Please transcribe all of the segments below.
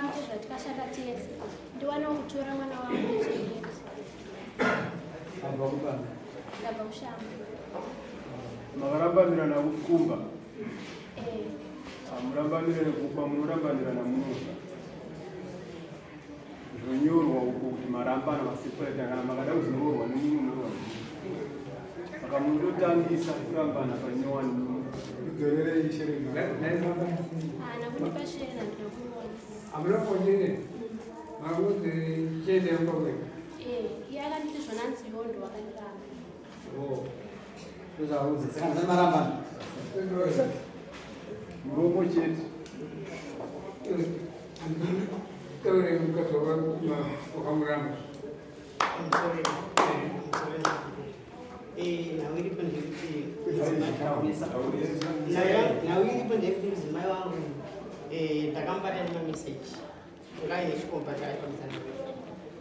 Ndirambe zvatikashanda tese ndiwanewo kutora mwana wangu ndichengete. Abva kubanga. Ndabva kushamba. Makarambanirana kumba. Eh, Hamurambanirane kupa, munorambanirana munoga. Zvonyorwa uko kuti marambana maseparate kana makada kuzoroorwa nemumwe muroorwa. Saka munotangisa kurambana panyowani muno. Udzorerei shereni. Haana kundipa shereni handina kumuona. Hamuna kuonene? Makuti chiende kumba kwenyu? Eh, iye akanditi zvona nziyondo wakandiramba. Oh. Ndozvaudza. Saka musati marambana. Muromo chete. Taure mukadzi wakamuramba. Nhau iripo ndeyekuti mudzimai wangu ndakamubata nemameseji anga aine chikomba chaaifambidzana naye.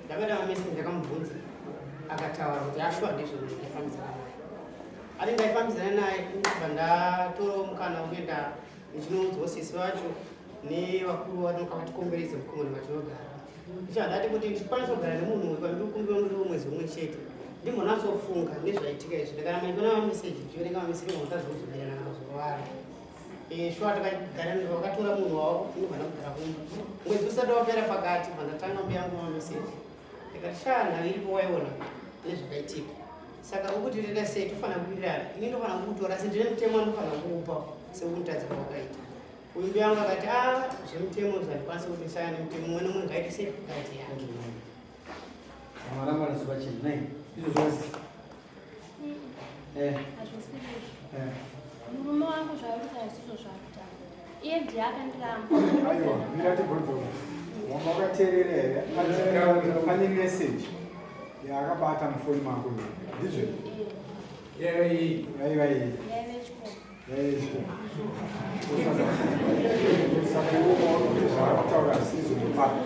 Ndabata mameseji ndakamubvunza akataura kuti ashuwa ndizvo ndaifambidzana naye. Ati ndaifambidzana naye ndobva ndatorawo mukana wekuenda ndichinoudzwa sisi vacho nevakuru vanonga vatikomberedza mukomana vatinogara. Ndichadati kuti ndichikwanisa kugara nemunhu uyu pandikumbira muriwo mwedzi umwe chete ndimbonatsofunga nezvaitika izvi ndakaramba ndichiona mameseji ndichiverenga mameseji ngomutadzi kuzomerana kana kuzorwara. Eh, shuwa takagara vakatora munhu wavo ndinogona kugara kumba mwedzi usati wapera pakati pandatanga mbuya yangu mameseji ndikati shaa nhau iripo waiona nezvakaitika saka ukuti toita sei tofanira kuwirirana ini ndofanira kukutora asi ndine mutemo wandofanira kukupa sekunitadza kwawakaita uyu mbuya wangu akati a ah, zvemutemo zvandikwanisa kuti ndisaya nemutemo mumwe nomwe ngaite sei ngaite yake Maramba nasuba chini nai izvo zvose eh eh murume wangu zvaari kuita izvozvo zvakuita iye ndiye akandiramba aiwa mira tibvunzo wanga wakateerera here pane message yaakabata mufoni mako ndizvo yaiva iyi saka iwe ukaona kuti zvaakutaura zvisizvo ndepapi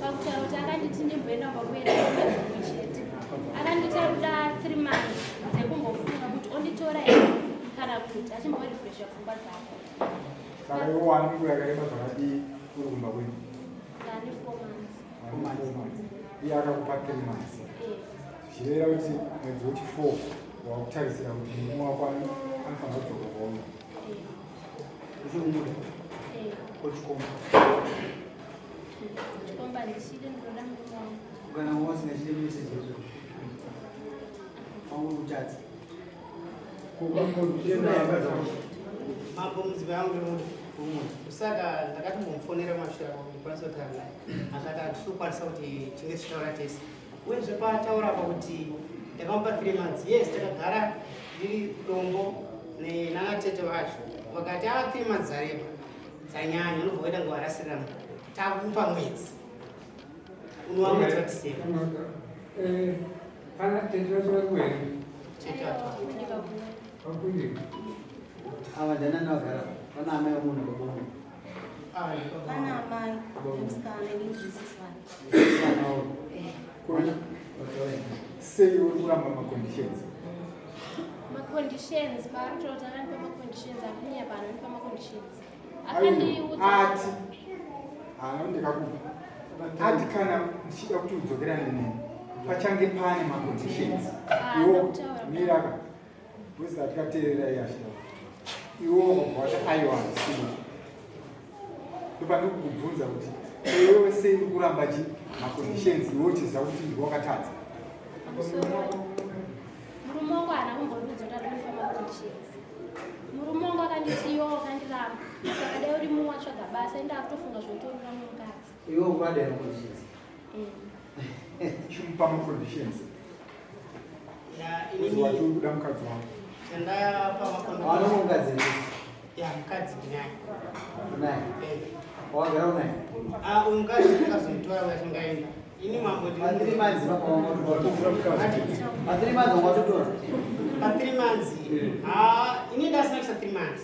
pakutaura kuti akanditi ndimboenda kwakuenda mwedzi mumwe chete akanditi akuda 3 months dzekumbofunga kuti onditora here kana kuti achimborefresha pfungwa dzake saka iwe wane nguva yakareba zvakadii uri kumba kwenyu ndane 4 months Wane 4 months iye akakupa 3 months zvichireva kuti mwedzi wechi 4 wakutarisira kuti murume wako anofanira kudzoka kwauri uchikumuda ochikomba chikomba ndichide ndinoda murume wangu kana wasingachide message izvo wangu kutadza Mambo mudzimai wangu ndinomuda saka ndakati mumufonera mashure ako ndikwanisa kutaura naye akati hatisi kukwanisa kuti tinge tichitaura tese uyezve paataura apa kuti ndakamupa 3 months yes takagara ndiri dombo nana tete vacho vakati a 3 months dzareba dzanyanya unobva waita nguva rasirira takupa mwedzi unova mwedzi watiseva Pana tete vacho vari kuhere? Tete vacho vakunyika. Ava ndanani vagara pana amai vomunhu baba vomunhu. Pana amai musikana ini ndiri sisi vake. Sei uri kuramba maconditions? Maconditions paari kutaura kuti akandipa maconditions akunyaya pano andipa maconditions. Akandiudza ati haana ndikakupa ati kana ndichida kuti udzokerane neni pachange pane maconditions Ah, iwo ndakutaura. miraka because atikateerera iye achitaura iwo wakabva wati aiwa handisiwo ndopandikukubvunza kuti iwewe sei uri kuramba chi maconditions iwe uchiziva kuti ndiwe wakatadza Murume wangu haana kumbondiudza kuti adonipa maconditions. Murume wangu akanditi iwe wakandiramba saka dai uri mumwe watsvaga basa ende akutofunga zvotorora mumukadzi. Iwe ukada here maconditions? Chimupa maconditions. Ya, Uzi inini wati uri kuda mukadzi wangu. chandapa maconditions Hauna mukadzi here? ya mukadzi ndinaye. Unaye? Eh. Wagara unaye? Ah, uyu mukadzi ndakazomutora vachingaenda ini mambo Pa 3 months papa wanga Pa 3 months wanga watotora. Pa 3 months. Ah, ini ndasina kuisa 3 months.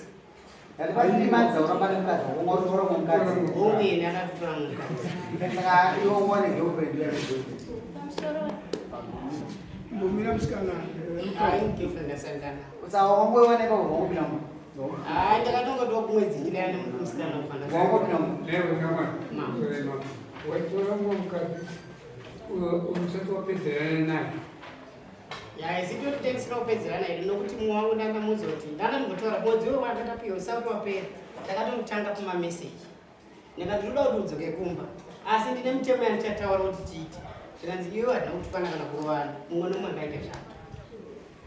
Kati pa 3 months auramba nemukadzi wako wanga watotora umwe mukadzi. Hongu ini akatotora mukadzi. Saka iwe wanga une girlfriend uya girlfriend. Pamusoro Mbomira musikana. Ah, ini girlfriend ndasangana. Saka wangoiwana ipapo wangopinda mu. Hayi, ndakatonga tokumwedzi ndidaya nemusikana mufana. Waitora mumwe mukadzi usati wapedzerana naye. Ya, isi totitengisira kupedzerana here nokuti mumwe wangu ndakamuudza kuti ndandambotaura mwedzi uyo wakatapiwa usati wapera. Ndakatotanga kumameseji. Ndikati ndoda kuti udzoke kumba. Asi ndine mitemo yandichataura kuti tiite. Zvikanzi iwe hatina kutukana kana kurovana. Mumwe nomwe akaita zvake.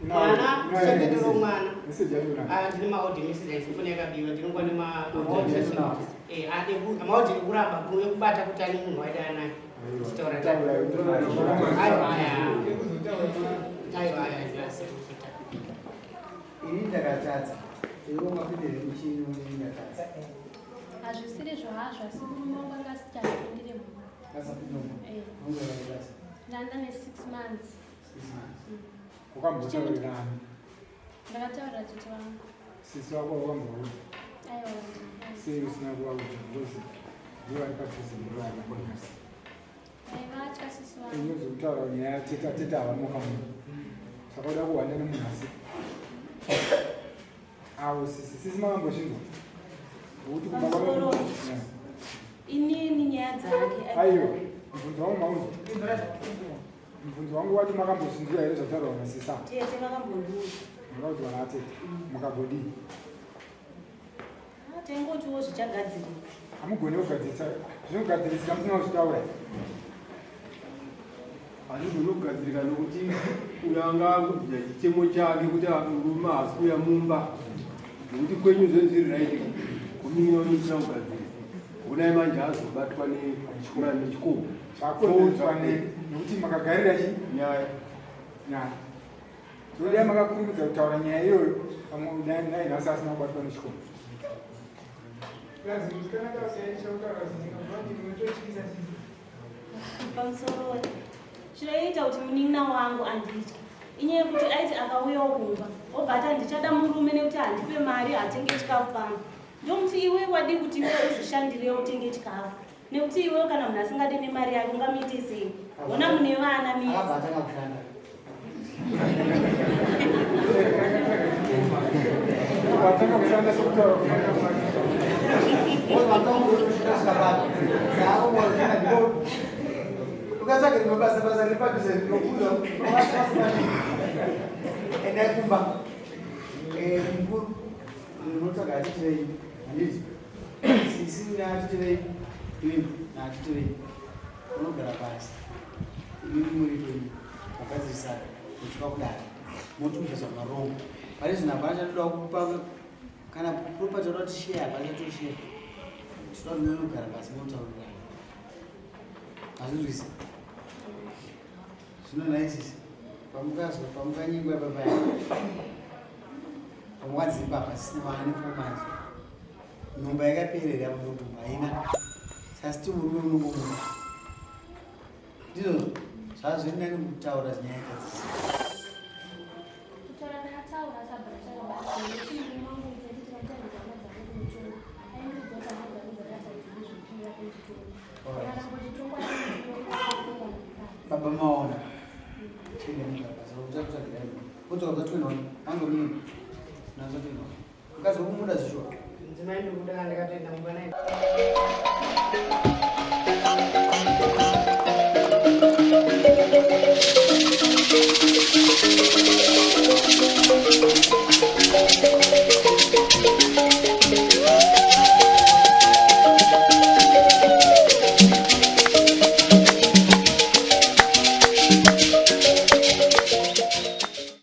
Mwana, tichengetero mwana. Message yacho unayo? Ah, ndine maaudio message aisi foni yakabiwa ndinongwa nemaaudhi ekuramba ekubata kuti ane munhu waida naye. Tichitaura naye. Aiwa, aya. Aiwa, aya, asi kuita. Ini ndakatadza. Iwe mapindire muchini ini ndakatadza. Hazvisiri zvahazvo, asi murume wangu anga asichapindire mumba. Asapinda mumba. Eh. Wangu yakaita Ndanda ne6 months. 6 months. Wakambotaurirani? Ndakataurira tete vangu. Sisi wako wakamboudza? Aiwa. Sei usina kuvaudza? Because ndivo vari padhuze ndivo vari konasi. Vaivatya sisi vangu. Inozokutaura nyaya yatete, atete havamuka munhu. Saka uda kuhwanda nemunhu asi. Avo sisi, sisi makambozvinzwa? Ngokuti kumba kwako. Pamusoro. Yeah. Inini nyaya dzake. Aiwa, mubvunzo wangu maunzwa. Mubvunzo wangu wati makambozvinzwa here zvataurwa nasisi ava? Tete vakambondiudza. Makaudzwa naatete. Mukagodii? Ah, taingotiwo zvichagadzirika. Hamugoni kugadzirisa, zvinogadzirisika musina kuzvitaura. Hazvigoni kugadzirika nokuti uyo anga akubvira chichemo chake kuti murume haasi kuuya mumba nokuti kwenyu zvinhu zviri right kuminina unoisina kugadzirisa. Honai manje azobatwa nechikomo. Zvakonzerwa nekuti makagarira chi nyaya. Nyaya. Zvodai makakurumidza kutaura nyaya iyoyo, pamwe dai nhasi asina kubatwa nechikomo. Pamusoro, chinoita kuti munin'ina wangu anditye inyaya yekuti aiti akauyawo kumba obva ati handichada murume nekuti handipe mari, hatenge chikafu pano. Ndomuti iwe wadi kuti iwe uzvishandire utenge chikafu, nekuti iwe kana munhu asingade nemari yake ungamuite sei? Ona mune vana Akabva midzi. atanga kushanda. Watanga kushanda sekutaura kunoita kwake. Ukatsvaga rimwe basa, basa riri padhuze rinokuza endai kumba. Mukuru munotsvaga atitirei, handiti sisi naatitirei, imi naatitirei unogara pasi, imimi muripo, imi magadzirisana mutsvaka kudai motiudza zvamarongo pari zvino. Hapana chatoda kupa kana property toda kuti share, hapana chatoshare. Toda kuti munogara pasi motaurirana. Hazvinzwisa zvino naisisi pamukazwa pamukanyingwa papaya pamukadzimba pasisina vane 4 months, nhomba yakaperera munodumba haina sasiti murume unongomuda. Ndizvo zvazviri nani kutaura nyaya dzadzisi. Kutaura ndakataura, asabva chakabatsira nekuti murume wangu tati tikataridza hama dzangu kumutonga, aindiudza kuti hama dzangu dzakati hadzidi zvekuuya kunditonga. Akangochitongwa nemurume. Baba maona chiende mugabasa uchakutsvagirai udzoka za 21 ange munhu nazo 21 mukadzi wokumuda zvishuwa. Mudzimai ndikuda, ndakatoenda mumba naye.